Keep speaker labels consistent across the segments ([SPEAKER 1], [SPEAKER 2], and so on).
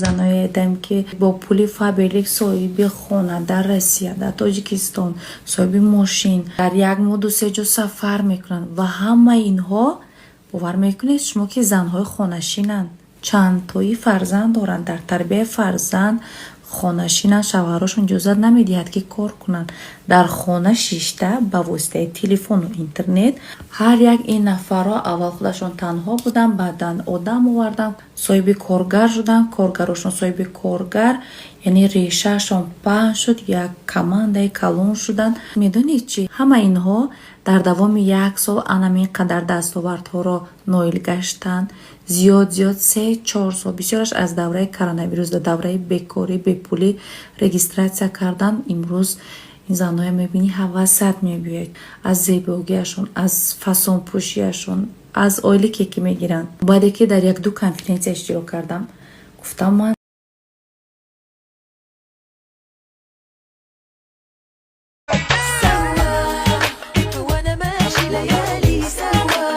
[SPEAKER 1] Заное дидам, ки бо пули Фаберлик соҳиби хона дар Россия, дар Тоҷикистон, соҳиби мошин, дар як моҳ ду се ҷо сафар мекунанд ва ҳамаи инҳо, бовар мекунед шумо, ки занҳои хонашинанд, чандтои фарзанд доранд, дар тарбияи фарзанд хонашинанд, шавҳарошон иҷозат намедиҳад, ки кор кунанд. Дар хона шишта, ба воситаи телефону интернет ҳар як ин нафарҳо аввал худашон танҳо буданд, баъдан одам оварданд, соҳиби коргар шуданд, коргарошон соҳиби коргар, яъне решаашон паҳн шуд, як командаи калон шуданд. Медонед чӣ? Ҳама инҳо дар давоми як сол анамин қадар дастовардҳоро ноил гаштанд. Зиёд зиёд 3-4 сол, бисёраш аз давраи коронавирус, дар давраи бекорӣ, бепулӣ регистрация кардан. Имрӯз ин занҳое мебинӣ, ҳавасат мебиёяд аз зебогиашон, аз фасонпӯшиашон, аз ойлике, ки мегиранд. Баъде ки дар якду конференсия иштирок кардам, гуфтам ман
[SPEAKER 2] سوا وانا ماشي ليالي سوا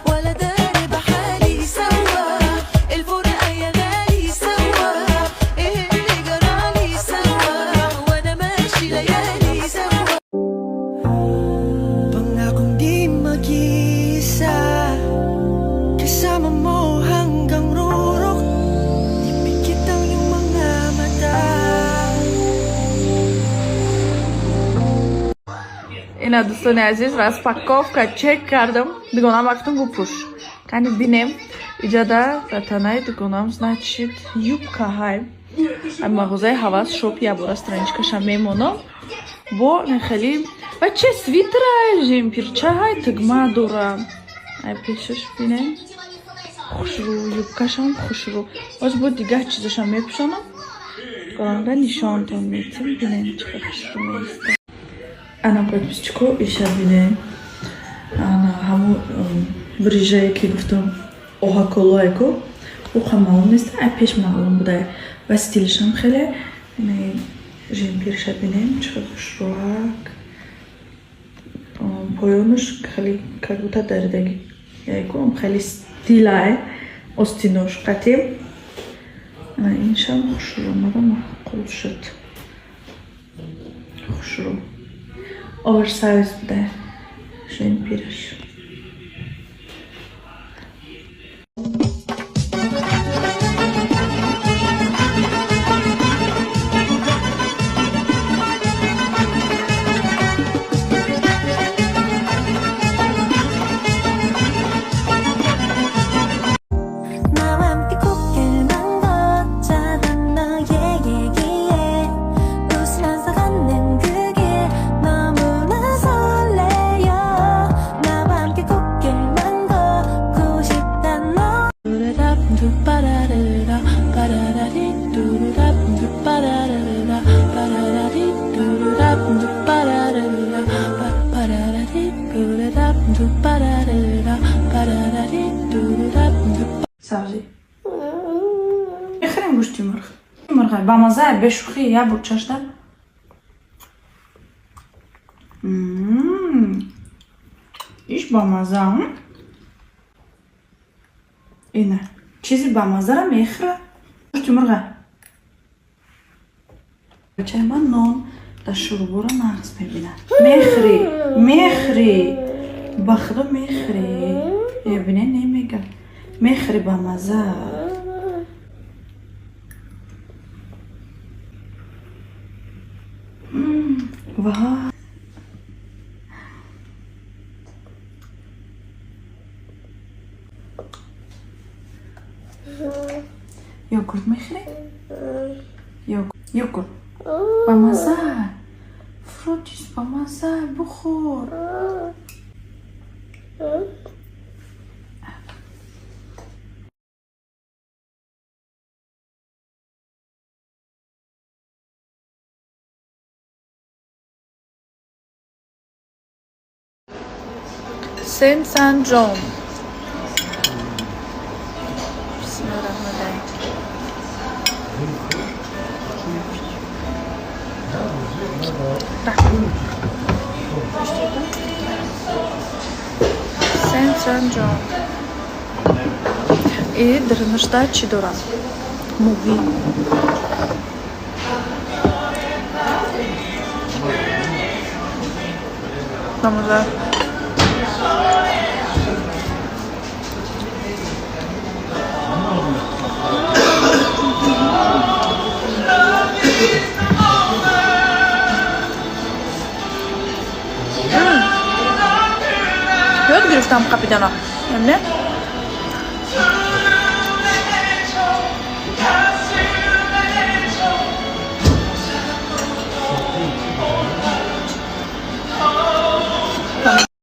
[SPEAKER 2] ولا داري بحالي سوا الفرقة يا غالي سوا ايه اللي جرالي سوا وانا ماشي ليالي سوا.
[SPEAKER 3] Pangakong di mag-iisa, kasama mo hanggang rurok. Ipikit ang iyong mga mata.
[SPEAKER 4] Ина, дӯстони азиз, распаковка чек кардам. Дугонам вақтум бупӯш, кани бинем. Иҷада дар танаи дугонам, значит, юбка ҳай. Ай мағозаи Ҳавас Шоп ябора страничкаша мемонам. Бо нехели ва че свитерай, жемпирча ҳай, тугма дора. Ай пешаш бинем, хушрӯ, юбкашам хушрӯ. Боз бо дигар чизашам мепӯшонам, дугонамда нишонтон метим, бинем чӣ хел хушрӯ меистад. Ана, подписчико, иша бинем. Ана ҳамун брижае, ки гуфтам, оҳаколоеко, уқа маълум нест, ай пеш маълум буда ва стилишам хеле. Жемпирша бинем, чӣ хел хушрӯак, поёнаш хеле как будто даридаги яйко, хеле стилай, остинош қатӣ. Ана иншам хушрӯ, мара маъқул шуд, хушрӯ, оверсайз буда жемпираш.
[SPEAKER 2] 나와 함께 꽃길만 걷자던 너의 얘기에 웃으면서 걷는 그 길 너무나 설레요. 나와 함께 꽃길만 걷고 싶단 너.
[SPEAKER 4] Сабзӣ мехӯрем, гӯшти мурғ, мурға бамаза, бешӯхӣ, як бур чашда. Иш бамаза. Ина чизи бамазара мехӯра, гӯшти мурға. Бачаи ман нон дар шӯрборо нағз мебинад. Мехӯрӣ, мехӯрӣ, ба худо мехӯрӣ. Мебине, немега, мехӯрӣ, бамаза. Ва йогурт мехӯрӣ? Йогурт бамаза, фрутис бамаза, бухӯр. Сенсан Джон. Бисмиллаҳир. Сенсан Джон. И дарнашта чӣ дорам?
[SPEAKER 1] Моҳӣ.
[SPEAKER 4] Бамаза. Ёд гирифтам қапидана. Не?